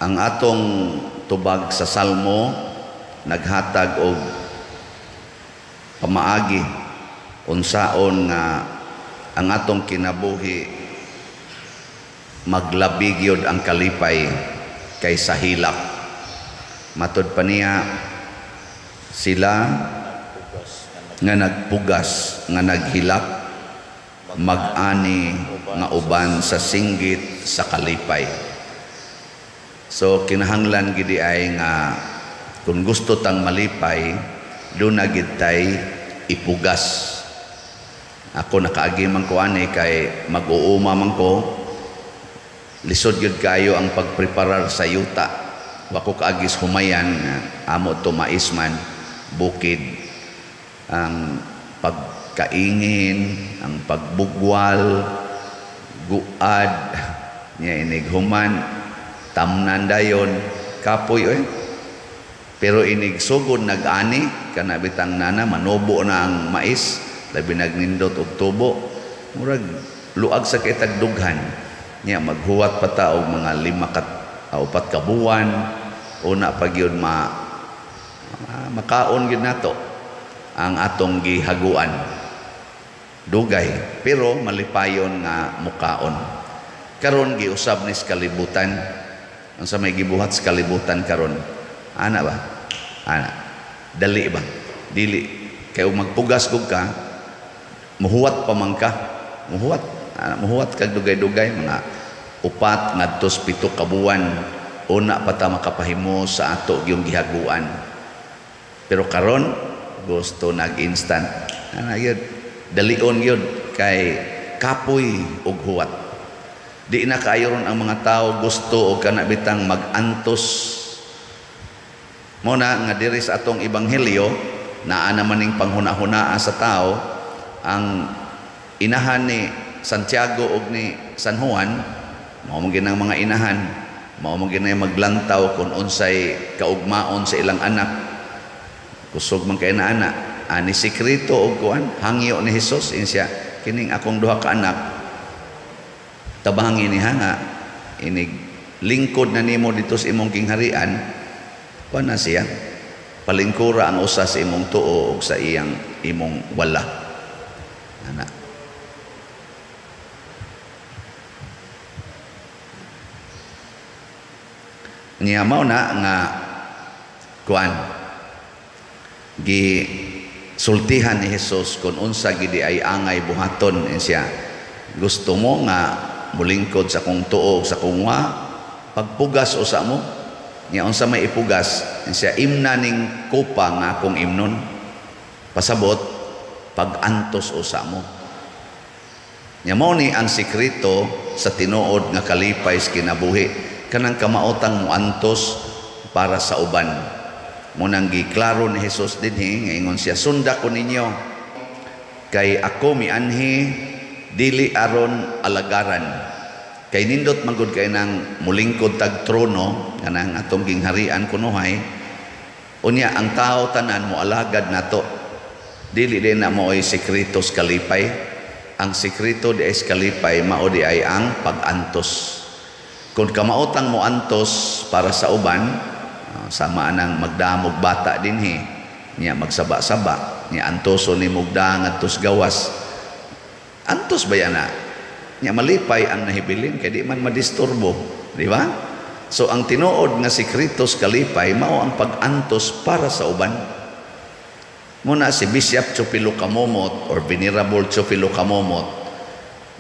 Ang atong tubag sa Salmo naghatag og pamaagi unsaon nga ang atong kinabuhi maglabi gyud ang kalipay kaysa hilak. Matod pa niya, sila nga nagpugas nga naghilak mag-ani nga uban sa singgit sa kalipay. So kinahanglan gidi ay nga kung gusto tang malipay, duna gid tay ipugas. Ako nakaagi man ko ani kay mag-uuma man ko, lisod gyud kayo ang pagpreparar sa yuta. Wa ko kaagis humayan, amo to mais man, bukid ang pagkaingin, ang pagbugwal, guad niya inig human, tamnan dayon, kapoy oy. Pero inig sugod nag-ani kana bitang nana manubo na ang mais, labi nagnindot og tubo, murag luag sa kitag dughan niya maghuwat pa ta og mga 5 ka 4 ka buwan una pa gyud makaon gyud nato ang atong gihaguan. Dugay pero malipayon nga mukaon. Karon giusab ni sa kalibutan. Unsa may gibuhat sa kalibutan karon? Ana ba? Ana. Dali ba? Dili. Kay ug magpugas kog ka, muhuwat pa man ka. Muhuwat. Ana, muhuwat kag dugay-dugay mga 4 ngadto 7 ka buwan una pa ta makapahimo sa ato gyung gihaguan. Pero karon gusto nag-instant. Ana gyud, dalion gyud kay kapoy og huwat. Di na kaayo ron ang mga tao gusto og kana bitang mag-antos. Mo na nga diri sa atong ebanghelyo naa naman ning panghuna-hunaa sa tao ang inahan ni Santiago og ni San Juan, mao man ginang mga inahan, mao man ginay maglantaw kung unsay kaugmaon sa ilang anak. Kusog man kay na anak, ani sekreto og kuan, hangyo ni Hesus insya kining akong duha ka anak tabangi ni hanga inig lingkod na nimo dito sa imong gingharian, kuan na siya palingkura ang usa sa imong tuo og sa iyang imong wala. Ana. Niya mao na nga kuan gi sultihan ni Hesus kung unsa gidi ay angay buhaton siya. Gusto mo nga mulingkod sa kong tuo sa kong wa, pagpugas usa mo niya unsa may ipugas siya, imna ning kopa nga akong imnon, pasabot pagantos usa mo. Nya mao ni ang sekreto sa tinuod nga kalipay sa kinabuhi, kanang kamaotang moantos para sa uban. Munang giklaro ni Hesus dinhi nga ingon siya, sunda ko ninyo kay ako mianhi dili aron alagaran. Kay nindot man gud kay nang mulingkod tag trono kanang atong gingharian kunuhay, unya ang tao tanan moalagad nato. Dili din na maoy sekreto sa kalipay. Ang sekreto di ay sa kalipay mao di ay ang pag-antos. Kung kamaotang moantos para sa uban, sama anang magdamog bata dinhi niya magsaba-saba niya antoso ni mugda ngadtos gawas, antos ba yan na niya malipay ang nahibilin kay di man madisturbo, di ba? So ang tinuod nga sekreto sa kalipay mao ang pag-antos para sa uban. Muna si Bishop Chupilo Camomot or Venerable Chupilo Camomot,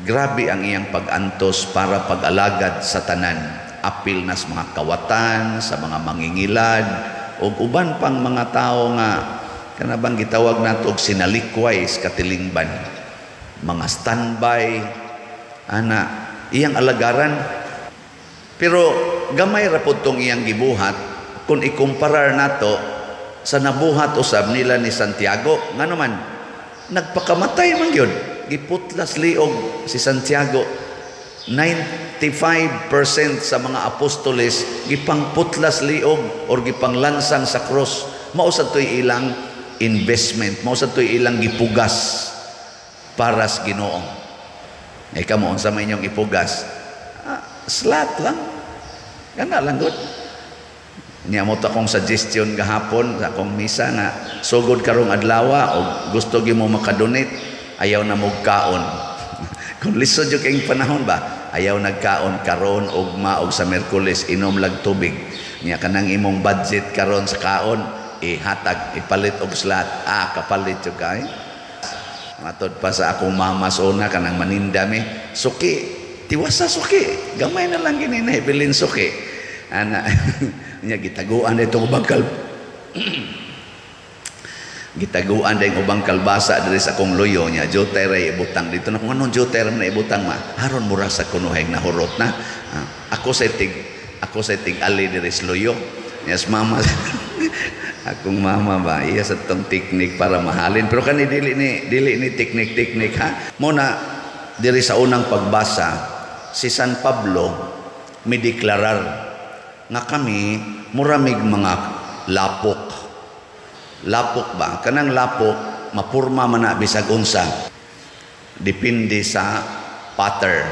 grabe ang iyang pag-antos para pag-alagad sa tanan, apil na sa mga kawatan, sa mga mangingilad ug uban pang mga tawo nga kanabang gitawag nato og sinalikway sa katilingban, mga standby ana iyang alagaran. Pero gamay ra pud tong iyang gibuhat kung ikumparar nato sa nabuhat usab nila ni Santiago. Ngano man nagpakamatay man gyud, giputlas liog si Santiago. 95% sa mga apostoles gipangputlas liog or gipanglansang sa cross. Mao sad toy ilang investment, mao sad toy ilang gipugas para sa Ginoo. Kamo unsa may inyong ipugas? Slat lang. Kana lang gud. Nya mo to akong suggestion gahapon sa akong misa nga sugod karong adlaw o gusto gyud mo makadonate, ayaw na mo kaon. Kung lisod jud kayong panahon ba, ayaw nagkaon karon, ugma og sa Miyerkules, inom lag tubig. Nya kanang imong budget karon sa kaon, ihatag, ipalit og slot. Ah, kapalit jud kay. Matod pa sa akong mama sa una, kanang maninda mi, suki, tiwasa suki. Gamay na lang gini na ibilin suki. Ana, nya gitaguan dito ubang kal gitaguan dayong ubang kalbasa diri sa akong luyo niya, jutay ra ibutang dito na. Kung anong jutay ra na ibutang ma, haron mura sa kunuhay nahurot na. Ah, ako sa tig ali diri sa luyo. Yes, mama, akong mama ba, iya sa tong teknik para mahalin. Pero kani dili ni teknik-teknik ha. Mo na diri sa unang pagbasa, si San Pablo mideklarar nga kami muramig mga lapok. Lapok ba? Kanang lapok, mapurma man na bisag unsa. Depende sa potter.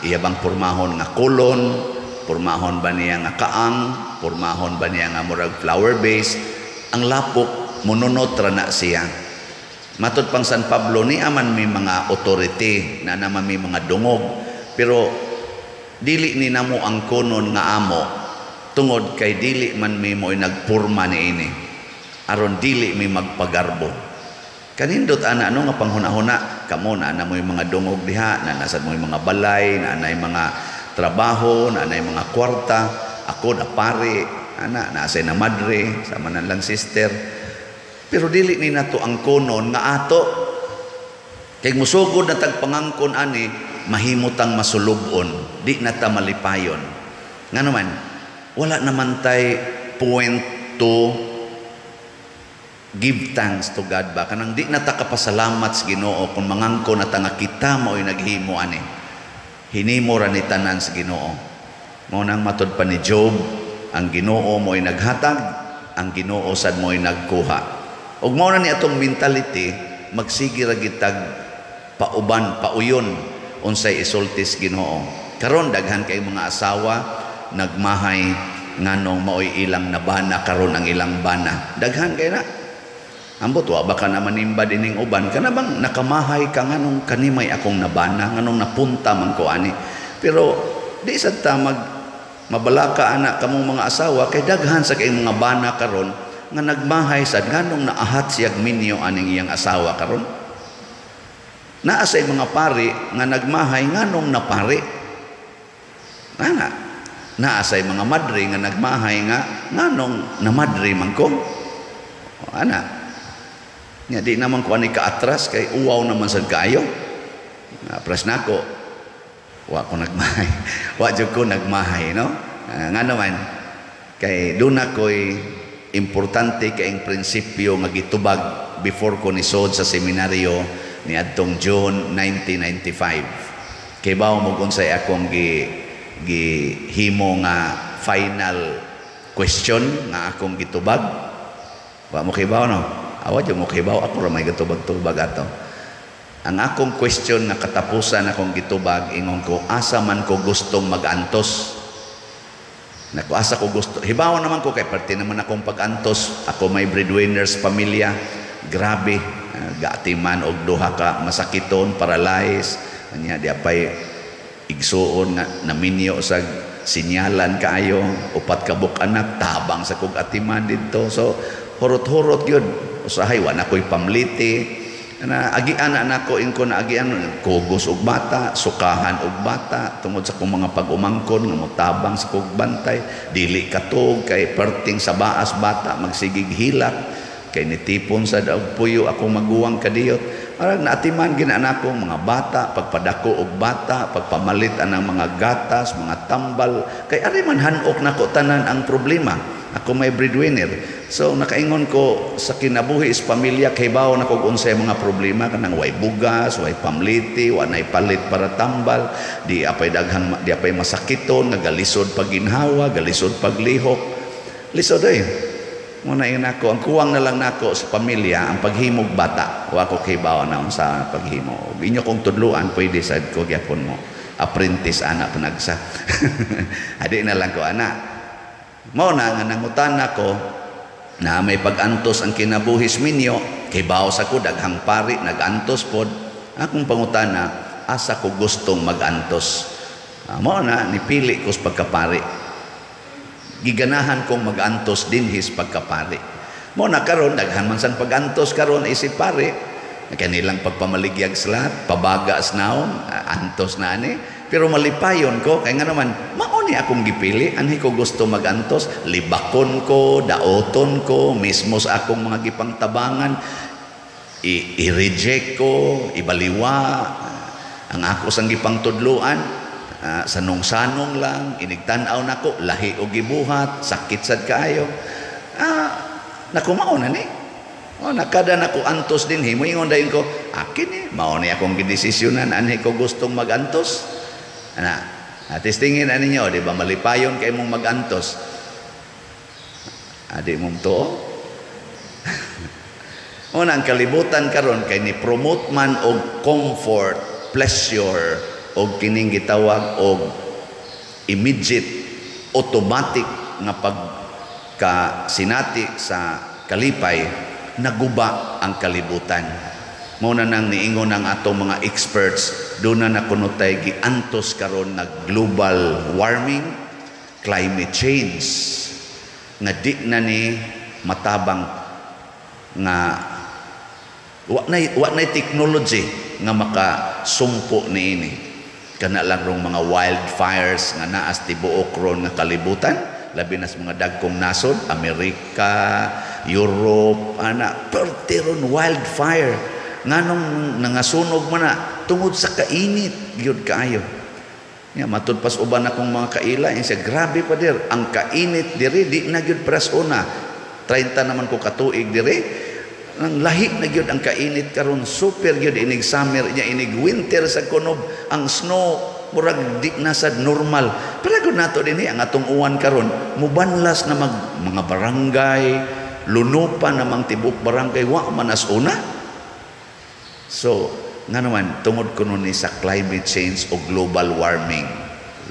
Iya bang purmahon nga kolon, purmahon ba niya nga kaang, purmahon ba niya nga murag flower base. Ang lapok, mununot ra na siya. Matod pang San Pablo, ni aman may mga authority, na naman may mga dungog. Pero dili ni namo ang konon nga amo, tungod kay dili man mi mo'y nagpurma ni ini. Aron dili mi magpagarbo. Kanindot ana no nga panghuna-huna, kamo na mo'y mga dungog diha, na nasad mo'y mga balay, na anay mga trabaho, na anay mga kwarta, ako na pare, ana naasay na madre, sama na lang sister. Pero dili ni nato ang konon nga ato. Kay musugod na tag pangangkon ani, mahimutang masulubon, di na ta malipayon. Nga naman, wala naman tay point to give thanks to God ba? Kanang di na ta kapasalamat sa Ginoo kung mangangko na ta nga kita mao'y naghimo ani. Hinimo ra ni tanan sa Ginoo. Mao nang matod pa ni Job, ang Ginoo mo'y naghatag, ang Ginoo sad mo'y nagkuha. Ug mao na ni atong mentality, magsige ra gitag pauban, pauyon unsay isulti sa Ginoo. Karon daghan kay mga asawa nagmahay nganong maoy ilang nabana karon ang ilang bana. Daghan kay na. Ambot wa baka na manimba dining uban kana bang nakamahay ka nganong kanimay akong nabana, nganong napunta man ko ani. Pero di sad ta mag mabalaka ana kamong mga asawa kay daghan sa kay mga bana karon nga nagmahay sad nganong naahat siyag minyo aning iyang asawa karon. Naa say mga pari nga nagmahay nganong napari. Nana. Naa say mga madre nga nagmahay nga nganong namadre man ko. Ana. Nya di naman ko ani kaatras kay uwaw naman sad kaayo. Pres nako. Wa ko nagmahay. Wa jud ko nagmahay, no? Nga naman kay duna ko'y importante kaing prinsipyo nga gitubag before ko nisod sa seminaryo niadtong June 1995. Kay bawo mo unsay akong gihimo nga final question nga akong gitubag. Wa mo kibaw, no? Awa jud mo kibaw, ako ra may gitubag-tubag ato. Ang akong question nga katapusan akong gitubag, ingon ko, asa man ko gustong mag-antos? Naku, asa ko gusto? Hibaw naman ko kay parte naman akong pag-antos. Ako may breadwinners pamilya. Grabe, gaatiman og duha ka masakiton, paralyzed. Anya di apay igsuon nga naminyo sa sinyalan kaayo, upat ka buk anak tabang sa kog atiman didto. So hurot-hurot gyud. Usahay wa na ko'y pamliti. Na agian na nako ingko na agian kugos og bata, sukahan og bata tungod sa kong mga pag-umangkon nga motabang sa kog bantay, dili katog kay perting sa baas bata magsigig hilak kay nitipon sa daog puyo akong maguwang kadiyot. Arag naatiman gina nako mga bata, pagpadako og bata, pagpamalit anang mga gatas, mga tambal, kay ari man hanok nako tanan ang problema. Ako may breadwinner. So nakaingon ko sa kinabuhi is pamilya kay bawo na kog unsay mga problema kanang way bugas, way pamliti, wa nay palit para tambal, di apay daghang di apay masakiton nga galisod pagginhawa, galisod paglihok. Lisod oy. Muna yun ako, ang kuwang na lang nako sa pamilya ang paghimog bata. Wa ko kay bawo na unsa paghimo. Inyo kong tudluan pwede sad ko gyapon mo. Apprentice ana panagsa. Adi na lang ko ana. Mao na nga nangutana ko na may pag-antos ang kinabuhis minyo, kay baos ako daghang pari nag-antos pod. Akong pangutana, asa ko gustong mag-antos? Mao na nipili ko sa pagkapari. Giganahan kong mag-antos dinhis pagkapari. Mao na karon daghan man sang pag-antos karon isip pari. Kanilang pagpamaligyag sa lahat, pabaga sa naon, antos na ani. Pero malipayon ko, kaya nga naman, mao ni akong gipili, anhi ko gusto magantos, libakon ko, daoton ko, mismo sa akong mga gipangtabangan, i-reject ko, ibaliwa, ang ako sang gipangtudluan, sanong-sanong lang, inigtan-aw nako, lahi og gibuhat, sakit sad kaayo. Naku, mao na ni. Oh, nakada na ko antos din, moingon dayon ko, akin ni, mao ni akong gidesisyonan, anhi ko gustong magantos. Ana, testingin na ninyo, di ba malipayon kay mong magantos? Adi mong tuo. Una, ang kalibutan karon kay ni promote man og comfort, pleasure, og kining gitawag og immediate, automatic nga pagkasinati sa kalipay, naguba ang kalibutan. Mao na nang niingon ang atong mga experts, doon na kuno tay giantos karon na global warming, climate change, nga di na ni matabang nga wa na technology nga makasumpo niini. Kana lang rong mga wildfires nga naas tibuok ron nga kalibutan, labi na sa mga dagkong nasod, Amerika, Europe, ana, perti ron wildfire. Nganong nangasunog man na tungod sa kainit gyud kaayo. Ya, matud pas uban akong mga kaila, siya grabe pa dir, ang kainit diri di na gyud pras una. 30 naman ko katuig diri. Ang lahi na gyud ang kainit karon, super gyud inig summer nya inig winter sa kunob, ang snow murag di na sad normal. Pero gud nato dinhi ang atong uwan karon, mubanlas na mag mga barangay, lunupan namang tibok barangay wa man as una. So, nga naman, tungod kuno ni sa climate change o global warming.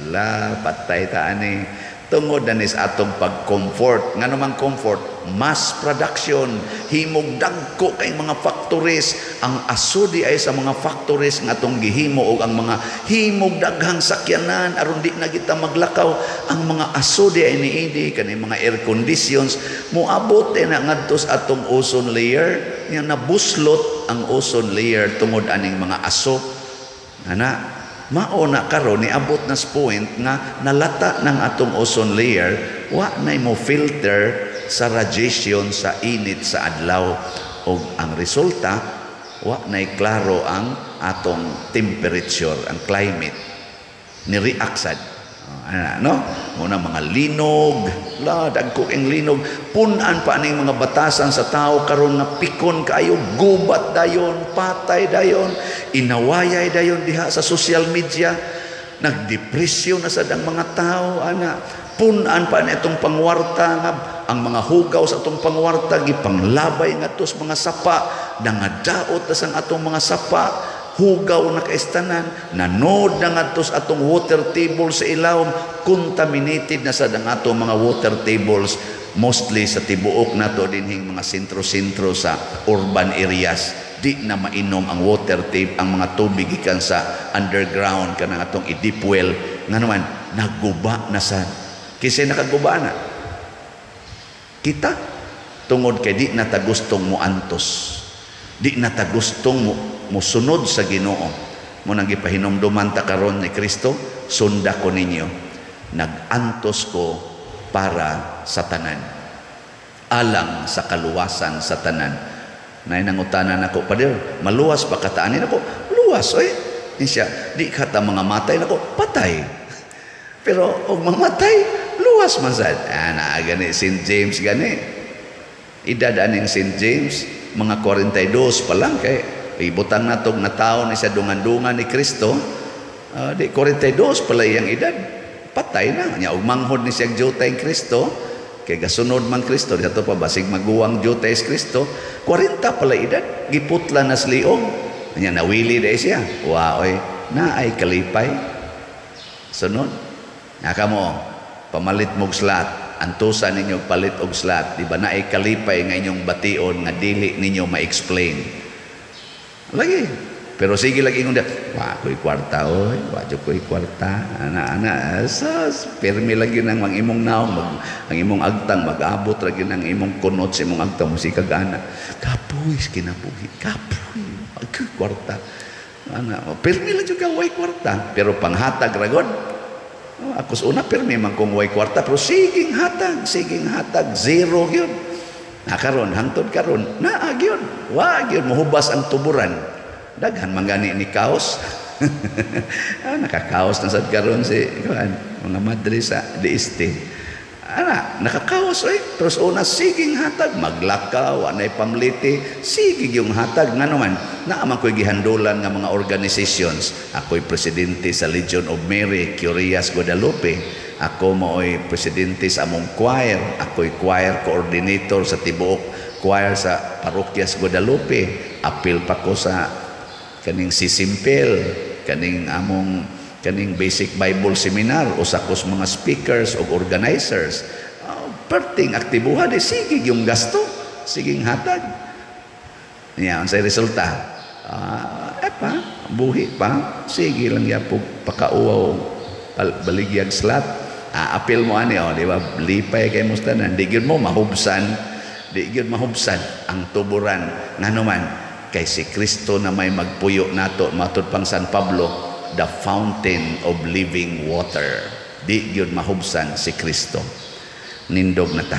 La, patay ta ani. Tungod na ni sa atong pag-comfort. Nga naman comfort, mass production, himog dagko kay mga factories. Ang asudi ay sa mga factories nga atong gihimo o ang mga himog daghang sakyanan aron di na kita maglakaw. Ang mga asudi ay niini kani mga air conditions moabot na ngadto sa atong ozone layer, nya nabuslot ang ozone layer tungod aning mga aso. Ana, mao na karon niabot na sa point nga nalata ng atong ozone layer, wa nay mo filter sa radiation sa init sa adlaw, og ang resulta wa nay klaro ang atong temperature, ang climate ni react sad. Ana, no? Muna mga linog, la dagko ang linog, pun-an pa aning mga batasan sa tao karon nga pikon kaayo, gubat dayon, patay dayon, inawayay dayon diha sa social media, nagdepresyon na sad ang mga tao ana. Pun-an pa ni atong pangwarta nga ang mga hugaw sa atong pangwarta gipanglabay ngadto sa mga sapa, nangadaot na sang atong mga sapa, hugaw na kaistanan, nanod na ngadto sa atong water table sa ilawom, contaminated na sad ang atong mga water tables, mostly sa tibuok nato dinhing mga sentro-sentro sa urban areas. Di na mainom ang water table, ang mga tubig gikan sa underground kanang atong i-deep well, nga naman naguba na sad. Kisay nakaguba na kita tungod kay di na ta gustong moantos, di na ta gustong mosunod sa Ginoo. Mo nang gipahinumduman ta karon ni Kristo, sunda ko ninyo, nag-antos ko para sa tanan, alang sa kaluwasan sa tanan. Nay nangutanan ako, Pader, maluwas pa kataanin ako? Luwas oy. Ni siya, di ka ta mga matay nako, patay. Pero og mamatay, luwas man sad. Ana gani St. James gani. Edad aning St. James mga 42 pa lang kay ibutang natog na taon ni sa dungan-dungan ni Kristo. Di 42 pala iyang edad. Patay na. Nya og manghod ni siya jutay Kristo, kay gasunod man Kristo dito pa basig maguwang jutay si Kristo, 40 pala edad, giputla na sa liog. Nya nawili dai siya. Wa oy, naay kalipay. Sunod. Nga kamo, pamalit mo'g slot, antusa ninyo palit og slot, di ba naay kalipay nga inyong bation nga dili ninyo ma-explain? Lagi. Pero sige lagi ingon, "Wa ko'y kwarta oy, wa jud ko'y kwarta." Ana ana, sus, pirmi lagi nang ang imong naong ang imong agtang mag-abot ra gyud ang imong kunot sa imong agtang mo sikag ana. "Kapoy kinabuhi, kapoy. Wa ko'y kwarta." Ana, pirmi lang jud ka way kwarta, pero panghatag ra gud. Oh, ako sa una pirmi man kung way kwarta, pero siging hatag, zero gyud. Na karon, hangtod karon, naa gyud. Wa gyud mohubas ang tuburan. Daghan man gani ni kaos. Nakakaos na sad karon si kuan, mga madre sa DST. Ana, nakakaos oy. Pero sa una siging hatag, maglakaw, anay pamliti, sige yung hatag. Nga naman, naa man ko'y gihandulan nga mga organizations. Ako'y presidente sa Legion of Mary, Curias Guadalupe. Ako mao'y presidente sa among choir. Ako'y choir coordinator sa tibuok choir sa Parokyas Guadalupe. Apil pa ko sa kaning sisimpel, kaning among kaning basic Bible seminar, usa ko sa mga speakers o organizers. Perting aktibuha di sige yung gasto, siging hatag. Niya, unsay resulta? Eh pa, buhi pa, sige lang yapog pakauwaw baligyag slot. Apil mo ani, oh, di ba? Lipay kay mo tanan. Di gyud mo mahubsan, di gyud mahubsan ang tuburan. Ngano man, kay si Kristo na may magpuyo nato, matud pang San Pablo, the fountain of living water. Di gyud mahubsan si Kristo. Nindog na ta.